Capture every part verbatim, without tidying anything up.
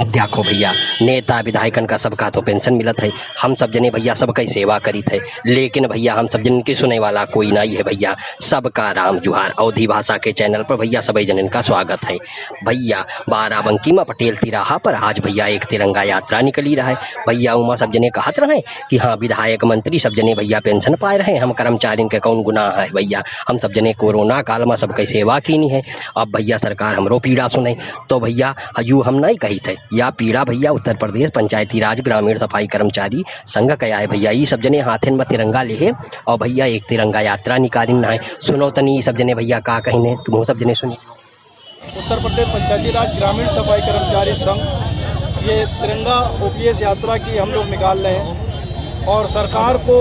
अब देखो भइया, नेता विधायकन का सबका तो पेंशन मिलत है, हम सब जने भइया सबकै सेवा करित है, लेकिन भइया हम सब जने के सुनै वाला कोई नाहीं है भइया। सबका राम जुहार, अवधी भाषा के चैनल पर भइया सबै जनन का स्वागत है। भइया बाराबंकी मा पटेल तिराहा पर आज भइया एक तिरंगा यात्रा निकली रहै। भइया उमा सब जने कहत रहै कि हाँ, विधायक मंत्री सब जने भइया पेंशन पाए रहै, हम कर्मचारिन के कौन गुनाह है भइया, हम सब जने कोरोना काल मा सबकै सेवा कीनी है। अब भइया सरकार हमरो पीड़ा सुनै, तो भइया हजू हम नाहीं कहित है, या पीड़ा भइया उत्तर प्रदेश पंचायती राज ग्रामीण सफाई कर्मचारी संघ कै आए भइया। ई सब जने हाथन मा तिरंगा लेहे और भइया एक तिरंगा यात्रा निकालिन है। सुनो तनी ई सब जने भइया का कहिन है, तुमहू सब जने सुनी। उत्तर प्रदेश पंचायती राज ग्रामीण सफाई कर्मचारी संघ ये तिरंगा ओपीएस यात्रा की हम लोग निकाल रहे हैं और सरकार को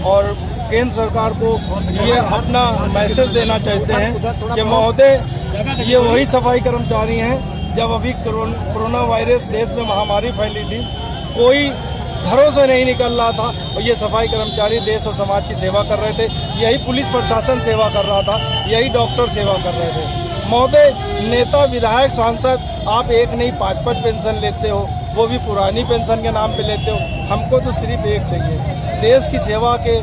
और केंद्र सरकार को ये अपना मैसेज देना चाहते हैं कि महोदय, ये वही सफाई कर्मचारी हैं जब अभी कोरोन-, कोरोना वायरस देश में महामारी फैली थी, कोई घरों से नहीं निकल रहा था और ये सफाई कर्मचारी देश और समाज की सेवा कर रहे थे, यही पुलिस प्रशासन सेवा कर रहा था, यही डॉक्टर सेवा कर रहे थे। महोदय, नेता, विधायक, सांसद, आप एक नहीं पाँच पाँच पेंशन लेते हो, वो भी पुरानी पेंशन के नाम पे लेते हो। हमको तो सिर्फ एक चाहिए, देश की सेवा के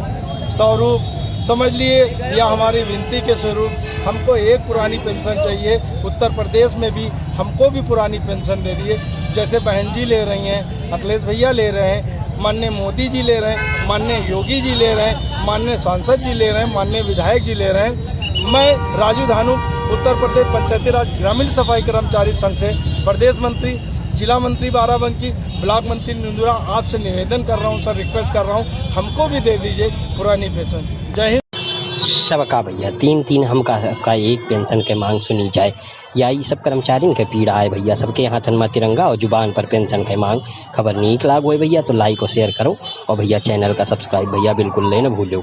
स्वरूप समझ लिए या हमारी विनती के स्वरूप, हमको एक पुरानी पेंशन चाहिए। उत्तर प्रदेश में भी हमको भी पुरानी पेंशन दे दिए, जैसे बहन जी ले रही हैं, अखिलेश भैया ले रहे हैं, माननीय मोदी जी ले रहे हैं, माननीय योगी जी ले रहे हैं, माननीय सांसद जी ले रहे हैं, माननीय विधायक जी ले रहे हैं। मैं राजू धानुक, उत्तर प्रदेश पंचायती राज ग्रामीण सफाई कर्मचारी संघ से प्रदेश मंत्री, जिला मंत्री बाराबंकी, ब्लॉक मंत्री निंदुरा, आपसे निवेदन कर रहा हूँ सर, रिक्वेस्ट कर रहा हूँ, हमको भी दे दीजिए पुरानी पेंशन। जय हिंद। सबका भइया तीन तीन, हमका सबका एक पेंशन के मांग सुनी जाए। या ई सब कर्मचारिन के पीड़ा है भइया, सबके हाथन मा तिरंगा और जुबान पर पेंशन के मांग। खबर नीक लाग होए भइया तो लाइक और शेयर करो और भइया चैनल का सब्सक्राइब भइया बिल्कुल ले न भूलो।